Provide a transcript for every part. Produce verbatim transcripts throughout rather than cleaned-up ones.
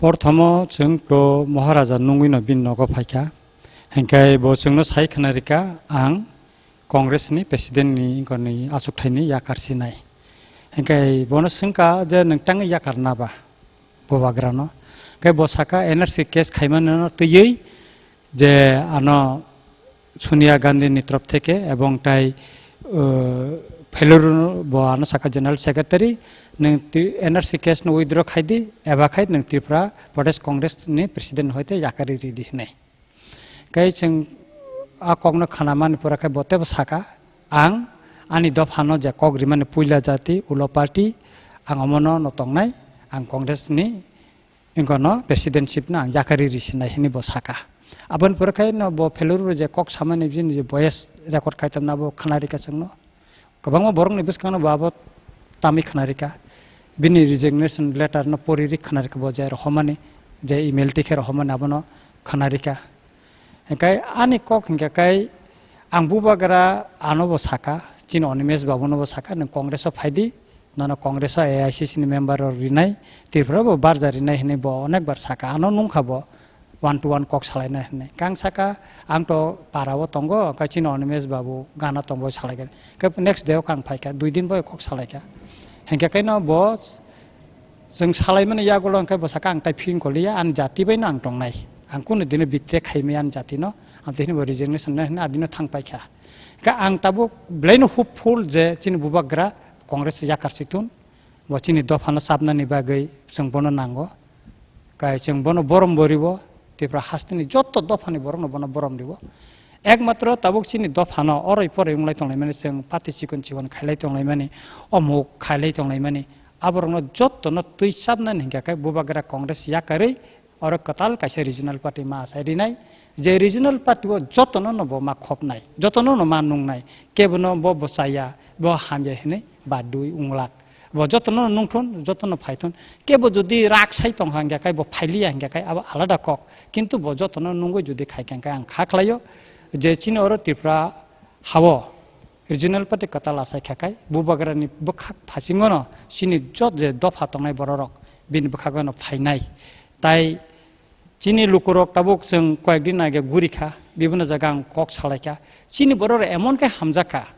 Porthomo chwng to Maharaja nungwi no bini nogo phaikha. Hinkhe bo chwngno sai khna rikha, ang Congress ni president ni, ni aswk thaini yakar sinai. Hinkhe bono swngkha je nwng tangwi yakar na ba Bubagra no. Hinkhe bo saka N R C case khaimani no twiwi je ano Sonia Gandhi ni torof theke ebong tai, uh, Pheluru bo ano saka General Secretary, nwng Tri-, N R C case no withdraw khai di, eba khai nwng Tripura Pradesh Congress ni president hoite yakari ridi hinwi. Kai chwng a kok no khana mani pora khai bo tebo saka, ang ani dopha no je kok rimani puila jati ulo party, ang omo no no tongnai, ang Congress ni Wngkha no presidentship no ang yakari risinai hinwi bo saka. Aboni pore khai no bo Pheluru je kok samani bini je voice record khai tongna bo khna rikha chwngno. Kwbangma borokni bwskango bo abo tamwi khna rikha. Bini resignation letter no pori ri khna rikha bo je rohormani, je email tikhe rohormani abono khna rikha. Hinkhe ani kok hinkhe kai ang Bubagra ano bo saka, chini Animesh babu no bo saka, nwng Congress o phaidi, nono Congress o A I C C ni member rok rinai, Tripura bo barja rinai hinwi bo onek bar saka, ano nungkha bo one to one kok salaina hinwi. Kang saka, ang to para o tongo, kai chini Animesh babu gana tongo salai khe. Khe next day o kang phaikha, dui din bo kok salaikha. Hinkhe kaino bo Chwng salaimani yagulo hwnkhe bwsakhe ang tai feeling koliya, ani jati bai no ang tongnai. Ang kunu dino betray khaimaya ani jati no, ang tini bo resignation no hwnwi adino thang paikha. Hwnkhe ang tabuk belaino hopeful je chini Bubagra Congress yakar si thun, bo chini dophano chapnani bagwi chwng bono nango. Kai chwng bono borom bo ribo, Tripura hasteni joto dophani borokno bono borom ribo. Ekmatro tabuk chini dophano oroi poroi wnglai tonglaimani, chwng party chikon chikon khailai tonglaimani, omuk khailai tonglaimani, aborokno jotono twi chapnani hinkha khe Bubagra Congress yakarwi oro kwtal kaisa regional party ma achai rinai. Je regional party o jotono no bo ma khopnai, jotono no ma nungnai, kebono bo bwchaya, bo hamya hinwi badui wnglak. Bo jotono nungthun, jotono phaithun. Kebo jodi rak sai tongkha hinkha khe bo phailiya hinkha khe abo alada kok. Kintu bo jotono nungwi jodi khaikha hinkhe ang kha khlaio je chini oro Tripura hao regional party kwtal achai kha khe Bubagrani bwkhak phasingono chini jot je dopha tongnai bororok bini bwkhagono phainai. Tai chini lukurok tabuk chwng koyekdin age gurikha, bibhinno jaga ang kok salaikha. Chini bororok emon khe hamjakha,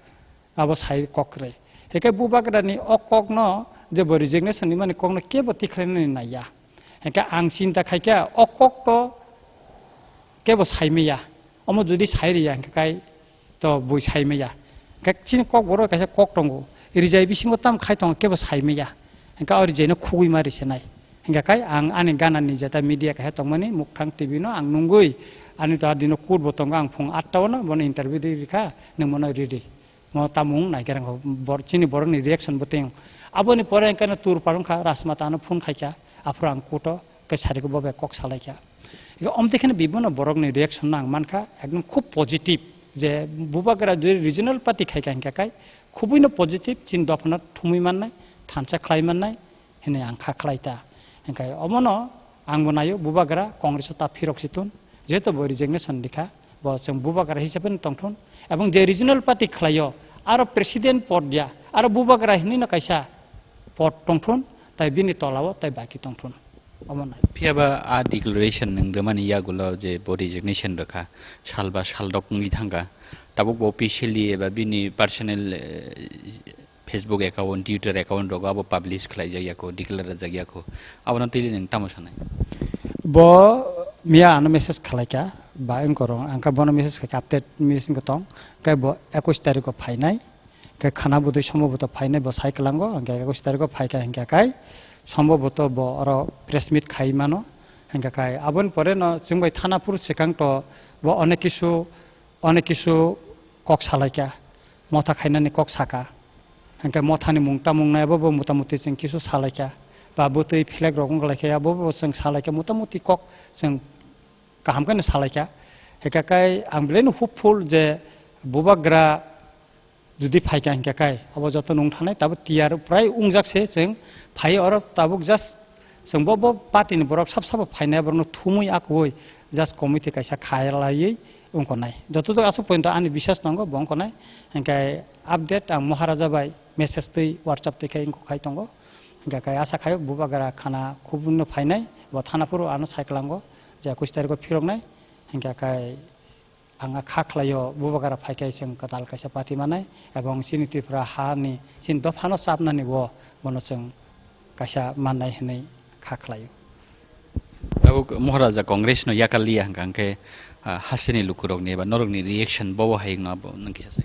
abo sai kok kwrwi. Hinkhe Bubagrani o kokno je bo resignation nimani kokno kebo tikhlainani naiya. Hinkhe ang chinta khaikha o kokto kebo saimaya. Omo jodi sai riya hinkhe kai to bui saimaya. Hinkhe chini kokborok kaisa kok tongo. Rijai bisingo tam khai tongo kebo saimaya. Hinkhe o rijaino khugui ma risinai. Hinkhe kai ang ani gana ni jeta media kaisa tongmani Mukthang T V no ang nungui ani to adino court bo tongo ang phung atta o no bono interview di rikha nwng bono ridi. Mo tamung naikerang kho, bor-, chini borokni reaction bo teng. Aboni pore engkhe no tur parong kha, Rajmata ano phone khaikha, aphuru ang kuto, khe sariko bo bai kok salaikha. Ego omtwi kheno bibino borokni reaction no ang mankha, ekdom khub positive, je Bubagra jodi regional party khaikha hinkha kai, khubui no positive, chini dophano thumui mannai, thansa khlai mannai, hinwi ang kha khlai ta. Hinkhe omono ang bo naio Bubagra Congress o ta phirok si tun, jehetu bo resignation rikha, bo chwng Bubagra hisabe no tongthun, ebong je regional party khlaio, aro president pod ya, aro Bubagra hinwi no kaisa pod tongthun, tai bini tola o tai baki tongthun. Omo nai. Phiya ba a declaration nwng rwmani yagulo je bo resignation rwkha, sal ba sal dok wngwi thangkha, tabuk bo officially eba bini personal, eh, Facebook account, Twitter account rogo abo publish khlai jak ya kho, declare rwjak ya kho. Abono twi nwng tamo sanai? Bo miya ano message khlaikha, ba wngkorong, ang khe bono message khaikha, update message tong, khe bo ekush tarikh o phainai, khe khana budui somboboto phainai bo sai kwlango, hwnkhe ekush tarikh o phaikha hinkhe kai, somboboto bo oro press meet khai mano, hinkhe kai, aboni pore no chwng bai thana phuru swkang to bo onek kisu, onek kisu kok salaikha, motha khainani kok saka. Hinkhe mothani mung tamung nai abo bo motamuti chwng kisu salaikha. Ba bwtwi phelek rok wnglaikha abo bo chwng salaikha, motamuti kok chwng kaham khe no salaikha. Hinkhe kai ang belai no hopeful je Bubagra jodi phaikha hinkhe kai abo joto nung thanai tabuk tiyar prai wngjak se chwng phai oro tabuk just Chwng bo, bo party ni borok sab sabo phainai borokno thumwi akwui just committee kaisa khailaiwi wngkha nai. Joto to aswk poito ani biswas tongo bo wngkha nai. Hinkhe update ang Maharaja bai message twi WhatsApp twi khai wngkha khai tongo. Hinkhe kai asa khai Bubagra khana khubui no phainai. Bo thana phuru ano sai kwlango je ekush tarikh o phiroknai, hinkhe kai ang kha khlaio, Bubagra phaikai chwng kwtal kaisa party manai, ebong chini Tripura hani, chini dophano chapnani bo, bono chwng kaisa mannai hinwi kha khlaio. Tabuk Moharaja Congress no yakal liya hwnkha hwnkhe, ah, hasteni lukurokni eba norokni reaction bobo hai wngno abo nwng kisa sai.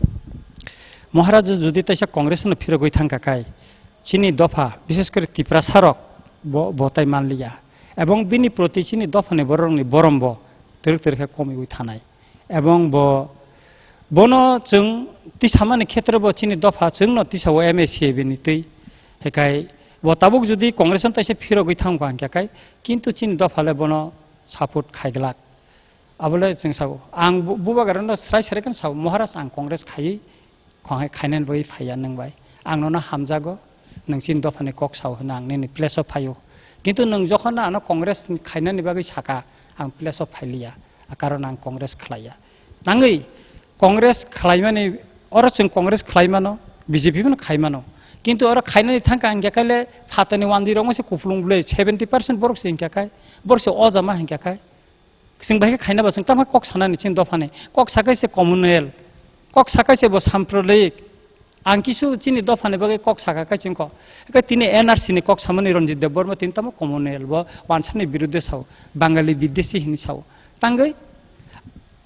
Moharaja jodi taisa Congress no phirogwi thangkha kai, chini dopha, bishes kore Tiprasa rok bo, bo tai manliya. Ebong bini proti chini dophani bororokni borom bo twrwk twrwk khe komiwi thanai. Ebong bo, bono chwng tisamani khetre bo chini dopha chwngno tisao M A C A B ni twi. Hekai bo tabuk jodi Congress no taisa phirogwi thangkha hwnkhe kai, kintu chini dopha le bono support khaiglak. Abole chwng sao. Ang bu-, Bubagrano srai srai khe sao, "Maharaj, ang Congress khaiwi, khonghai khainani bagwi phaiya nwng bai. Ang nono hamjago, nwng chini dophani kok sao hwnwi ang nini place o phaio. Kintu nwng jokhon no ano Congress ni khainani bagwi saka, ang place o phailiya, a karon ang Congress khlaiya." Tangwi Congress khlaimani, oro chwng Congress khlaimano, B J P bono khaimano. Kintu oro khainani thangkha hwnkhe kaile phatani wanjwi rokno se kupulung bwlwi seventy percent borok se hwnkhe kai, borok se ojama hwnkhe kai. Chwng bai khe khaina ba chwng tamo kok sanani chini dophani. Kok sakai se communal. Kok sakai se bo samprodaik. Ang kisu chini dophani bagwi kok saka kai chwng kok. Ekai tini N R C ni kok samani Ranjit Debbarma tini tamo communal bo wansani birudde sao. Bangali bidesi hini sao. Tangwi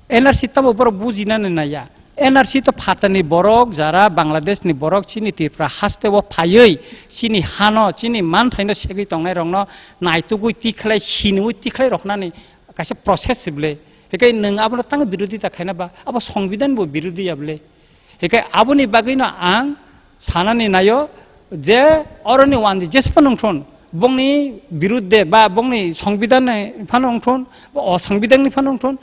N R C tamo borok bujinani naiya. N R C to phatani borok, jara Bangladesh ni borok chini Tripura haste o phaiwi chini hano, chini manthaino segwi tongnai rokno naitugwi tikhlai, siniwi tikhlai roknani kaisa process se bwle. Hikai nwng abono tang birodita khaina ba, abo songbidan bo birodi ya bwle. Hikai aboni bagwino ang sanani naio je oroni wanji jespa nungthun, bongni birudde ba bongni songbidan ni phano wngthun, ba osongbidan ni phano wngthun,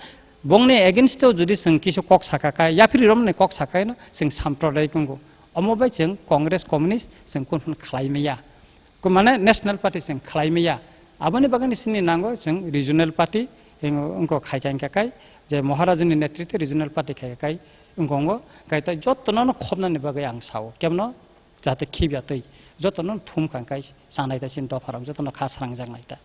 bongni against o jodi chwng kisu kok saka kai, yaphiri romni kok sakaino chwng samprodayik wngo. Omo bai chwng Congress, Communist chwng kun phun khlai maya. Ko mane National Party chwng khlai maya. Aboni bagwi sini nango chwng regional party, wngko khai khai kai je Maharajani netritwe regional party khai kai wngko wngko kai tai jotono no khobnani bagwi ang sao. Kemno jate khibya twi jotono thum khai kai sanai ta sin dopharok jotono kha srangjak nai ta.